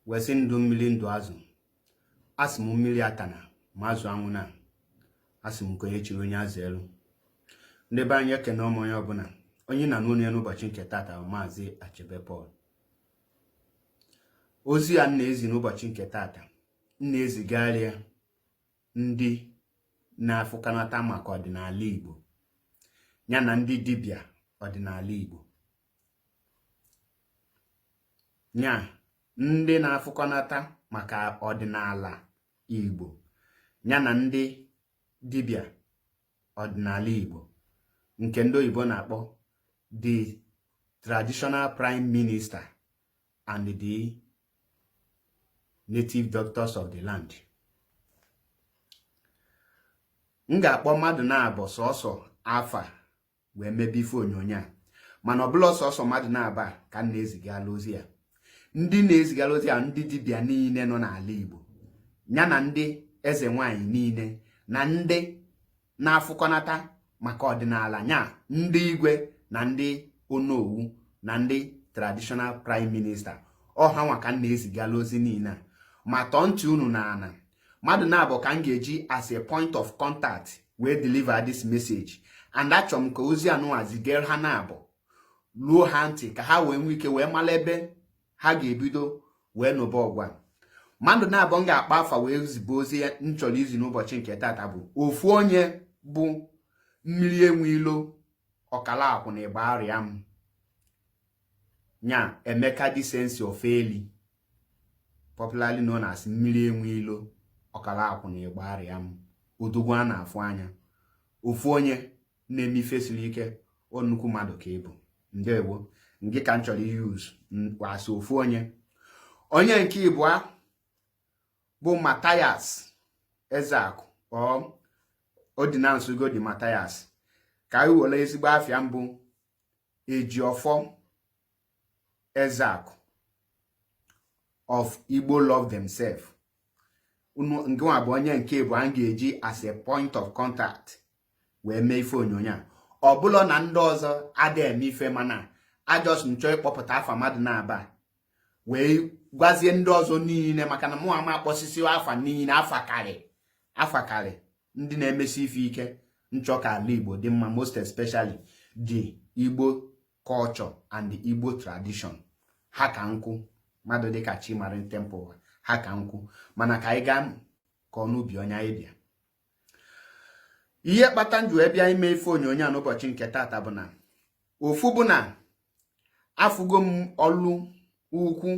Wee sị ndụ mmiri, ndụ azụ. Asị m mmiri atana ma azụ anwụna. Asị m nke onye chiri onye azụ elu. Ndị be anyị, ekene m onye ọbụla. Onye na n'ụlọ ya n'ụbọchị nke tata bụ Maazị Achebe Paul. Ozi a m na-ezi n'ụbọchị nke tata, m na-ezigara ya ndị na-afụkanata maka ọdịnala Igbo, ya na ndị dibịa ọdịnala Igbo, ya ndị na-afụkọnata maka ọdịnala Igbo, ya na ndị dibịa ọdịnala Igbo, nke ndị oyibo na-akpọ the traditional prime minister and the native doctors of the land. M ga-akpọ mmadụ naabọ sọsọ afa wee mebe ife onyonyo a, mana ọ bụlọ sọsọ mmadụ naabọ a ka m na-ezigala ozi ya. Ndị na-ezigala ozi a, ndị dibịa niile nọ n'ala Igbo, ya na ndị eze nwanyị niile na ndị na-afụkọnata maka ọdịnala, ya ndị igwe na ndị onowu na ndị traditional prime minister, ọ ha nwa ka m na-ezigala ozi niile a. Ma tọọ ntị unu n'ana, mmadụ naabọ ka m ga-eji as a point of contact wee deliver this message, and achọrọ m ka ozi anụnwa zigara ha naabọ, luo ha ntị, ka ha wee nwee ike wee mara ebe ha ga-ebido wee nụba ọgụ a. Mmadụ naabọ m ga-akpọ afa wee zibe ozi m chọrọ izi n'ụbọchị nke tata bụ ofu onye bụ Mmiri Enwe Ilo Ọkala Akwụ na Ịgba Arịam, nya Emeka Decency Ofeli, popularly known as Mmiri Enwe Ilo Ọkala Akwụ na Ịgba Arịam, odogwu a na-afụ anya, ofu onye na-eme ife siri ike, ọ nnukwu mmadụ ka ị bụ. Ndewo. Ngị ka m chọrọ use as ofu onye. Onye nke ịbụa bụ Mathias Ezeaku, ọ denounce go di Mathias, ka anyị were ezigbo afa ya bụ Ejiọfọ Ezeaku of Igbo Love Themselves. Ngịnwa bụ onye nke bụ a ga-eji as a point of contact wee mee ife onyonyo a. Ọ bụlọ na ndị ọzọ adịghị eme ife, mana a just m chọọ ịkpọpụta afa mmadụ naabọ wee gwazie ndị ọzọ niile, maka na mụ ama akpọsisi afa niile, afa karị, afa karị ndị na-emesi ife ike nchọ ka ala Igbo dị mma, most especially the Igbo culture and the Igbo tradition. Ha ka nkụ mmadụ dịka Chimarin Temple, ha ka nkụ. Mana ka anyị gaa ka ọ n'ubi onye anyị bịa. Ihe kpata m ji wee bịa ime ife onyonyo a n'ụbọchị nke tata bụ na ofu bụ na afụgo m ọlụ ukwu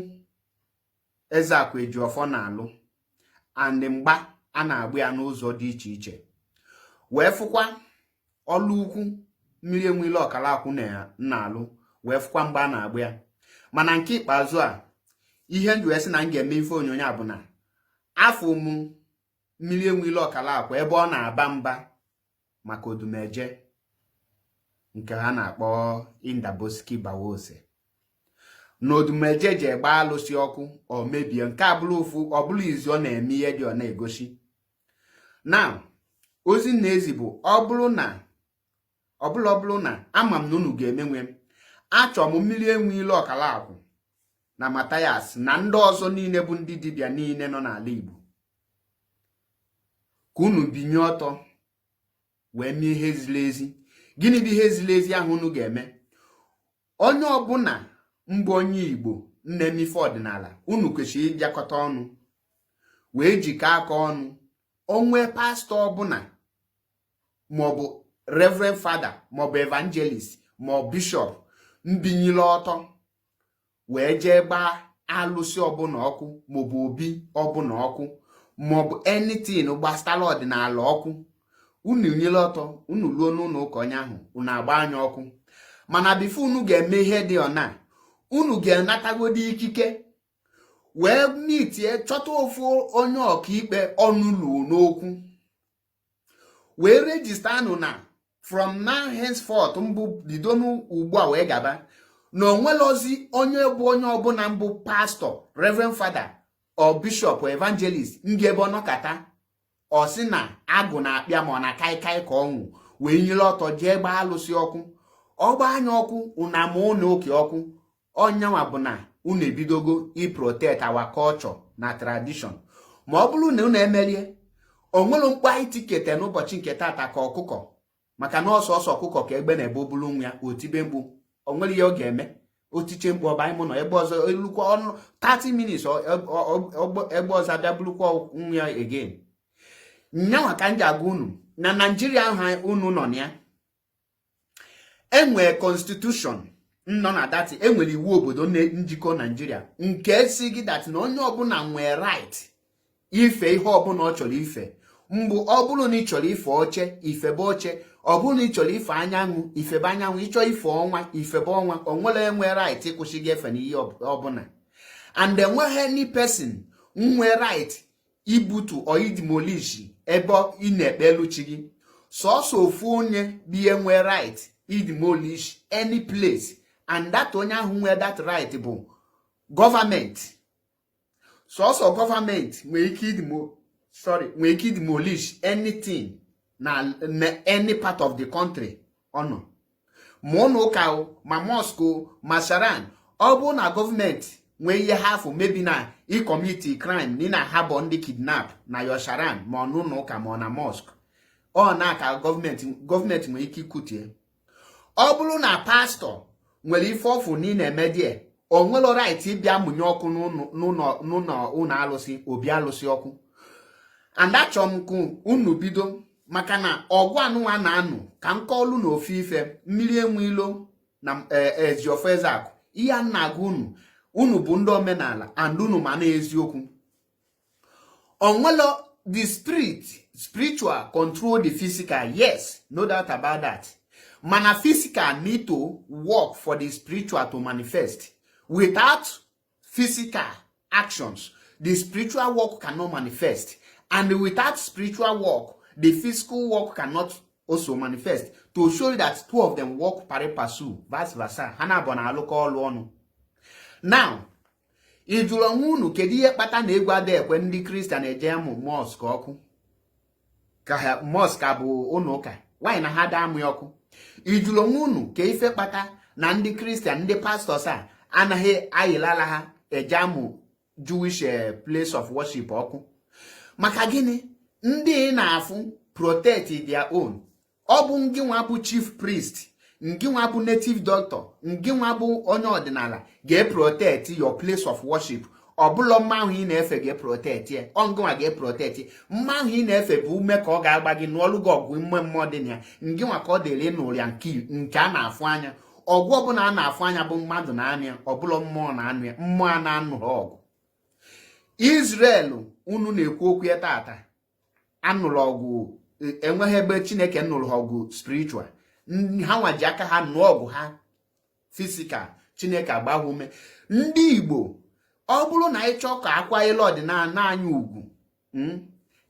Ezeaku Ejiofor na-alụ and mgba a na-agba ya n'ụzọ dị iche iche, wee fụkwa ọlụ ukwu Mmiri Enwe Ilo Ọkala Akwụ na-alụ, wee fụkwa mgba a na-agba ya. Mana nke ikpeazụ a, ihe m ji wee sị na m ga-eme ife onyonyo a bụ na afụ m Mmiri Enwe Ilo Ọkala Akwụ ebe ọ na-aba mba maka Odumeje nke ha na-akpọ Indaboski Bahose, na Odumeje ji egba alụsị ọkụ, o mebie. Nke abụrụ ofu, ọ bụrụ izu ọ na-eme ihe dị ọ na-egosi na ozi na-ezi bụ ọ bụrụ na ọbụla ọ bụrụ na ama m na unu ga-emenwe. Achọrọ m Mmiri Enwe Ilo Ọkala Akwụ na Mathias na ndị ọzọ niile bụ ndị dibịa niile nọ n'ala Igbo ka unu binye ọtọ wee mee ihe ziri ezi. Gịnị bụ ihe ziri ezi ahụ unu ga-eme? Onye ọbụla mbụ onye Igbo na-eme ife ọdịnala, unu kwesịrị ịbịakọta ọnụ wee jikọọ aka ọnụ. O nwee pastọ ọbụla maọbụ reverend father maọbụ evangelist maọbụ bishọp mbinyere ọtọ wee jee gbaa alụsị ọbụla ọkụ maọbụ obi ọbụla ọkụ maọbụ anything gbasara ọdịnala ọkụ, unu nyere ọtọ, unu luo n'ụlọ ụka onye ahụ, unu agba anya ọkụ. Mana before unu ga-eme ihe dị ọna, unu ga-anatagodi ikike wee mitie, chọta ofu onye ọkaikpe ọnụ luo n'okwu, wee register nụ na from now henceforth, mbụ bido ugbu a wee gaba, na onwelozi onye bụ onye ọbụla mbụ pastọ, reverend father or bishop or evangelist ndị ebe ọnọkata ọ sị na agụ na-akpịa ma ọ na kaikai ka ọnwụ wee nyere ọtọ jee gbaa alụsị ọkụ, ọgba anya ọkụ, una ma ụlọ ụka ọkụ. Ọnyanwa bụ na Unu ebidogo i protect our culture na tradition. Ma ọ bụrụ na unu emerie, o nwere mkpu anyị tikete n'ụbọchị nke tata ka ọkụkọ, maka na ọsọ ọsọ ọkụkọ ka egbe na-ebe obulu nwa ya otibe mkpu. O nwere ihe ọ ga-eme, otiche mkpu ọba anyị mụ nọ ebe ọzọ elukwa ọnụ 30 minutes, egbe ọzọ abịa bulukwa nwa ya again. Nyanwa ka m ji agwa unu na Naijiria ahụ unu nọ na ya, enwere constitution nọ na that, enwere iwu obodo njikọ Naijiria nke si gị that na onye ọbụla nwee right ife ihe ọbụla ọ chọrọ ife. Mbụ, ọ bụrụ na ị chọrọ ife oche, ifebe oche. Ọ bụrụ na ị chọrọ ife anyanwụ, ifebe anyanwụ. Ịchọ ife ọnwa, ifebe ọnwa. O nwere enwe right ịkwụsị gị efe n'ihe ọbụla, and enweghị any person nwe right ibutu or idemolish ebe ị na-ekpe elu chi gị. Sọsọ ofu onye bụ ihe nwe right idemolish any place, and that onye ahụ nwe that right bụ gọọmenti. Sọsọ gọọmenti nwere ike idemo, sorry, nwere ike demolish anything na any part of the country ọ nọ, ma ụlọ ụka o, ma mosque o, ma shrine. Ọ bụrụ na gọọmenti nwee ihe ha afụ mebi na ị commit crime na ị na-ahabọ ndị kidnap na your shrine, ma ọ n'ụlọ ụka, ma ọ na mosque, ọ na-aka gọọmenti nwere ike ikutie. Ọ bụrụ na pastọ nwere ife ọfụ na ị na-eme die, o nwere right ịbịa mụnye ọkụ n'ụlọ ụlọ alụsị, obi alụsị ọkụ. And achọrọ m ka unu bido, maka na ọgụ anụnwa na-anụ ka m kọọlụ na ofe ife mmiri enwe ilo na Ejiofọ Ezeakụ. Ihe a na-agwa unu, unu bụ ndị omenala and unu ma na eziokwu onwelo. The spirit, spiritual control the physical, yes, no doubt about that, mana physical need to work for the spiritual to manifest. Without physical actions, the spiritual work cannot manifest, and without spiritual work, the physical work cannot also manifest, to show you that two of them work pari passu, vice versa. Ha na-abụ na-alụkọ ọlụ ọnụ. Now, ị jụrụ onwe unu kedu ihe kpata na egwu adịghị ekwe ndị Kristian eje amụ mosque ọkụ, ka ha mosque bụ ụlọ ụka nwaanyị na ha da amụ ya ọkụ? Ị jụrụ onwe unu ka ife kpata na ndị Kristian, ndị pastors a anaghị ayịlala ha eje amụ Jewish place of worship ọkụ? Maka gịnị? Ndị na-afụ protect their own. Ọ bụ ngị nwa bụ chief priest, ngị nwa bụ native doctor, ngị nwa bụ onye ọdịnala ga-eprotect your place of worship. Ọbụlọ mma ahụ ị na-efe ga-eprotect ya, ọ ngị nwa ga-eprotect mma ahụ ị na-efe. Bụ ume ka ọ ga-agba gị n'ọlụ gị ọgụ ime mmụọ dị na ya. Ngị nwa ka ọ dịrị ịnụrụ ya nke a na-afụ anya. Ọgụ ọbụla a na-afụ anya bụ mmadụ na-anụ ya, ọbụla mmụọ na-anụ ya. Mmụọ a na-anụrụ ọgụ Israel unu na-ekwu okwu ya tata anụrụ ọgụ, enweghị ebe Chineke nụrụ ha ọgụ spiritual. Ha nwa ji aka ha nụọ ọgụ ha physical, Chineke agba ha ume. Ndị Igbo, ọ bụrụ na anyị chọọ ka akwanyere ọdịnala anyị ugwu,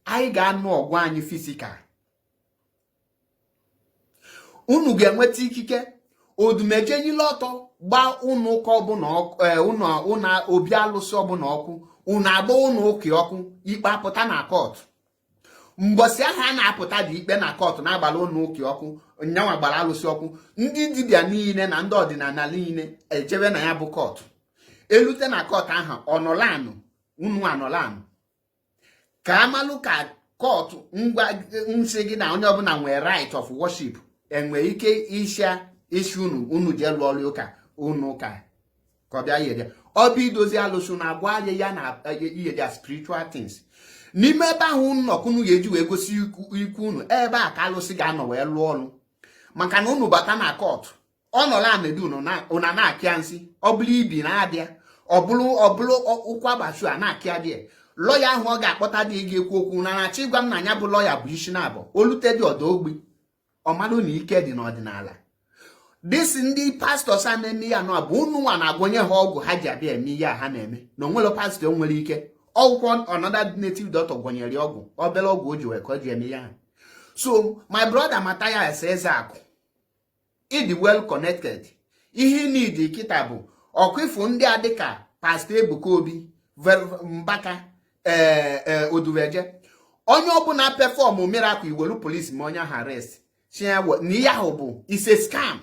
anyị ga-anụ ọgụ anyị physical. Unu ga-enweta ikike odumeje nyile ọtọ gbaa ụnụ ụka ọbụla, ụnọ ụnọ obi alụsị ọbụla ọkụ. Unu agba ụnụ ụka ọkụ, ikpe apụta na court. Mgbọsị ahụ a na-apụta dị ikpe na court na-agbara ụnụ ụka ọkụ, nyanwa gbara alụsị ọkụ. Ndị dibịa niile na ndị ọdịnala niile ejebe na ya bụ court. Elute na court ahụ, ọnọlanụ unu anọlanụ ka amalụ ka court ngwa nsị gị na onye ọbụla nwere right of worship, enwere ike ịsha isi unu, unu jee lụọ ọrụ ụka unu ụka ka ọ bịa ihe ọ bụ idozi alụsị na agwa ya na ihe dia spiritual things n'ime ebe ahụ unu nọkụ. Unu ga-eji wee gosi ikwu unu ebe a ka alụsị ga-anọ wee lụọ ọrụ, maka na unu bata na court, ọ nọrọ anedi unu na-akịa nsị. Ọ bụrụ ibi na-abịa, ọ bụrụ ụkwụ agbashu a na-akịa dị lọya ahụ ọ ga-akpọta dị ga-ekwu okwu na na-achọ ịgwa m na ya bụ lọya bụ isi na-abọ olute dị ọdọ ogbi ọmalụ na ike dị n'ọdịnala. Dịsị ndị pastors a na-eme ya nọ bụ unu nwa na-agwọnye ha ọgwụ ha ji abịa eme ihe a ha na-eme, na onwere pastọ nwere ike ọgwụkwọ another native doctor gwọnyere ọgwụ, obere ọgwụ o ji wee ka o ji eme ihe ahụ. So my brother Mathias Ezeaku, ịdị well connected. Ihe need kịta bụ ọkụ ifu ndị a dịka Pastọ Ebuka Obi, Mbaka, ee, Odumeje. Onye ọbụla perform miracle, iwelu police ma onye ahụ arrest, na ihe ahụ bụ is a scam.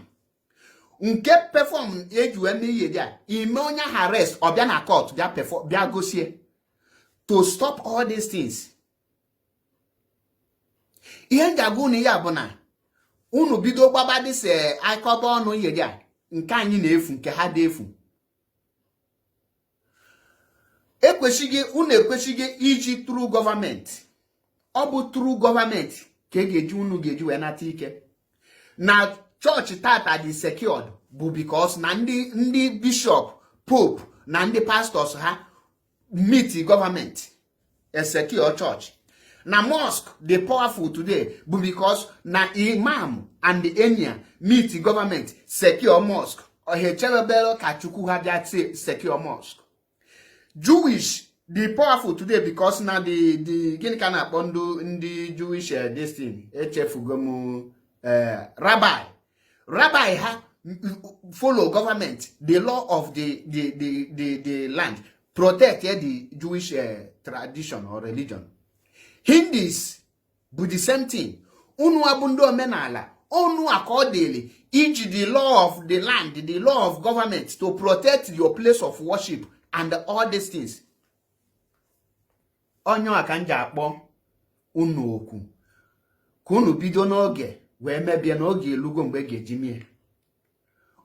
Nke perform eji wee mee ihe dị a, ime onye ahụ arrest, ọ bịa na court, bịa perform, bịa gosie, to stop all these things. Ihe m ji agwa unu ya bụ na unu bido gbaba dịse akọba ọnụ ihe dị a, nke anyị na-efu, nke ha dị efu. Ekwesịghị unu, ekwesịghị iji through gọọmenti. Ọ bụ through gọọmenti ka e ga-eji, unu ga-eji wee nata ike. Na chọọchị tata dị secured bụ because na ndị bishọp, pope na ndị pastors ha meet gọọmenti, a secure church. Na mosque dị powerful today bụ because na imam and the emir meet gọọmenti, secure mosque. Ọha echebebere ka Chukwu ha bịa secure mosque. Jewish dị powerful today because na the gịnị ka na-akpọ ndị Jewish, this thing echefugo m, rabbi ha follow government, the law of the land, protect the Jewish tradition or religion. Hindus bụ the same thing. Unu abụ ndị omenala, unu a ka ọ dịrị iji the law of the land, the law of government, to protect your place of worship and all these things. Onye a ka m ji akpọ unu okwu ka unu bido n'oge wee mebie n'oge elugo mgbe ga-eji mie.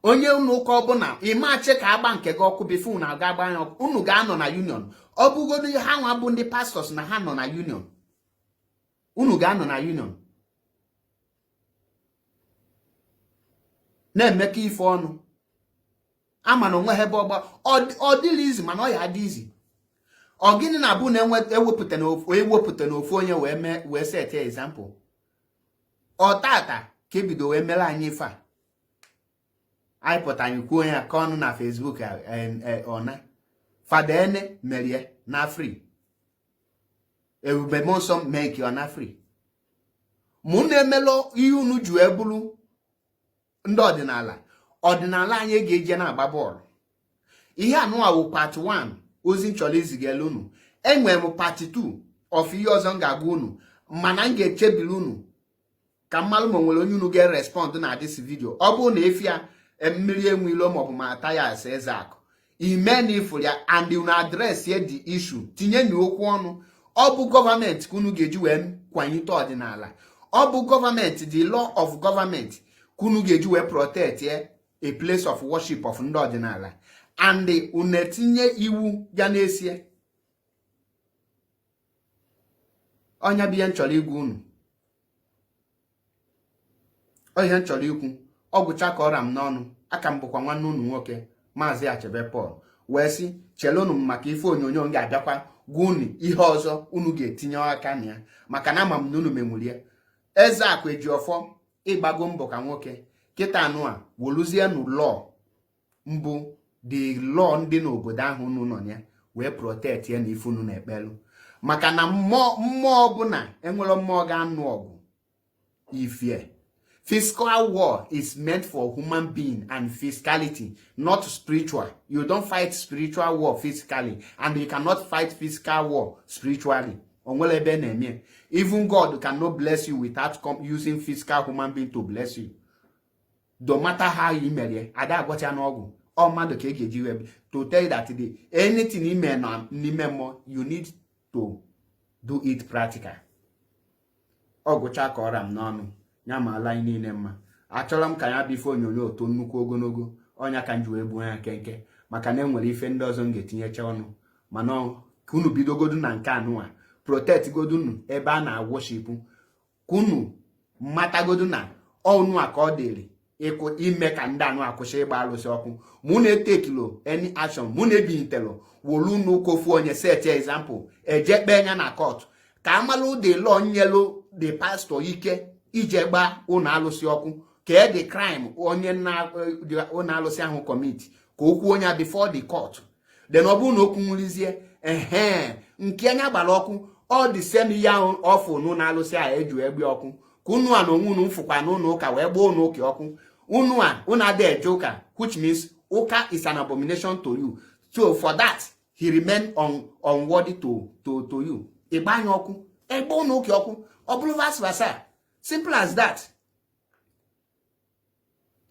Onye unu ụka ọbụla imachi ka agba nke gị ọkụ before unu aga agba anya ọkụ, unu ga-anọ na union. Ọ bụgodo ha nwa bụ ndị pastors na ha nọ na union, unu ga-anọ na union na-emekọ ife ọnụ. Ama na onwe ha ebe ọgba ọ dịla izi, mana ọ ya adị izi. Ọ gịnị na-abụ na ewepụta n'ofu onye wee mee, wee set example? Ọ tata ka ebido wee mere anyị ife a. Anyị pụta, anyị kwuo ya ka ọnụ na Facebook. Ọna Fada Ene merie na free, Ebube Mmụọ Nsọ mee nke ọ na free. Mụ na-emelụ ihe unu ji wee bụrụ ndị ọdịnala. Ọdịnala anyị ga-eje na-agba bọọlụ. Ihe anụwa wụ part 1 ozi m chọrọ izigara unu. Enwere m part 2 of ihe ọzọ m ga-agwa unu, mana m ga-echebiri unu ka mmalụ ma nwere onye unu ga-respond na this video. Ọ bụrụ na efi ya mmiri enwe ilo maọbụ ma ata ya asa eze akụ ime na ifuru ya and unu address the issue, tinye na okwu ọnụ. Ọ bụ gọọmenti ka unu ga-eji wee kwanyite ọdịnala. Ọ bụ gọọmenti, the law of government, ka unu ga-eji wee protect a place of worship of ndị ọdịnala and unu etinye iwu ga na-esie. Ọnya bụ ihe m chọrọ igwa unu, ọ ihe m chọrọ ikwu. Ọ gwụcha ka ọra m n'ọnụ. Aka m bụkwa nwanne unu nwoke, Maazị Achebe Paul, wee sị chelụnụ m maka ife onyonyo m ga-abịakwa gwa unu ihe ọzọ unu ga-etinye aka na ya, maka na ama m na unu menwuru ya. Eze Akụ Ejiọfọ, ịgbago mbọ ka nwoke kịta anụ a woluzienụ law mbụ, the law ndị n'obodo ahụ unu nọ ya, wee protect ya na ife unu na-ekpelu, maka na mmụọ ọbụla enwere mmụọ ga-anụ ọgụ ifie. Physical war is meant for human being and physicality, not spiritual. You don't fight spiritual war physically, and you cannot fight physical war spiritually. Onwere ebe na-eme. Even God cannot bless you without using physical human being to bless you. No matter how you mere, ada agwọcha n'ọgwụ. Ọ mmadụ ka e ga-eji wee to tell you that the anything ime na n'ime mmụọ, you need to do it practical. Ọ gwụcha ka ọra m n'ọnụ. Ya ma ala anyị niile mma. Achọrọ m ka ya bụ ife onyonyo too nnukwu ogologo. Ọnya ka m ji wee gbuo ya nkenke, maka na enwere ife ndị ọzọ m ga-etinyecha ọnụ, mana ka unu bidogodu na nke anụwa, protect godunu ebe a na-worship, ka unu matagodu na ọnụ a ka ọ dịrị ịkụ ime ka ndị anụ akwụsị ịgba alụsị ọkụ. Mụ na-etekilo any action, mụ na-ebintelo wolu unu kofu onye set example, eje kpee ya na court ka amalụ the law nyelu the pastor ike ije gbaa ụlọ alụsị ọkụ, ka e the crime onye na ụlọ alụsị ahụ commit, ka o kwuo onye before the court. Then ọ bụrụ na okwu nwurizie ehe nke anya gbara ọkụ, ọ dị same ihe ahụ ọfụ n'ụlọ alụsị ahụ eji egbe ọkụ, ka unu a na onwe unu mfụkwa n'ụlọ ụka wee gbaa ụlọ ụka ọkụ. Unu a unu ada eje ụka, which means ụka is an abomination to you. So for that he remain unworthy to you. Ịgba anya ọkụ, egbe ụlọ ụka ọkụ, ọ bụrụ vice versa. Simple as that.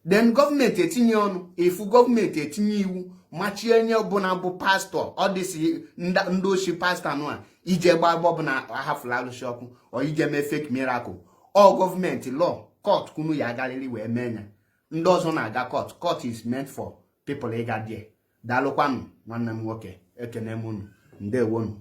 Then gọọmenti etinye ọnụ efu, gọọmenti etinye iwu machie onye ọbụla bụ pastọ, ọ dịsị ndị ochi pastọ anụ a ije gba agba ọbụla ahafụla alụsị ọkụ, ọ ije mee fake miracle. Ọ gọọmenti law court kunu ya agarịrị wee mee ya. Ndị ọzọ na-aga court. Court is meant for people ịga there. Daalụkwanụ, nwanne m nwoke, ekene m unu, ndewonu.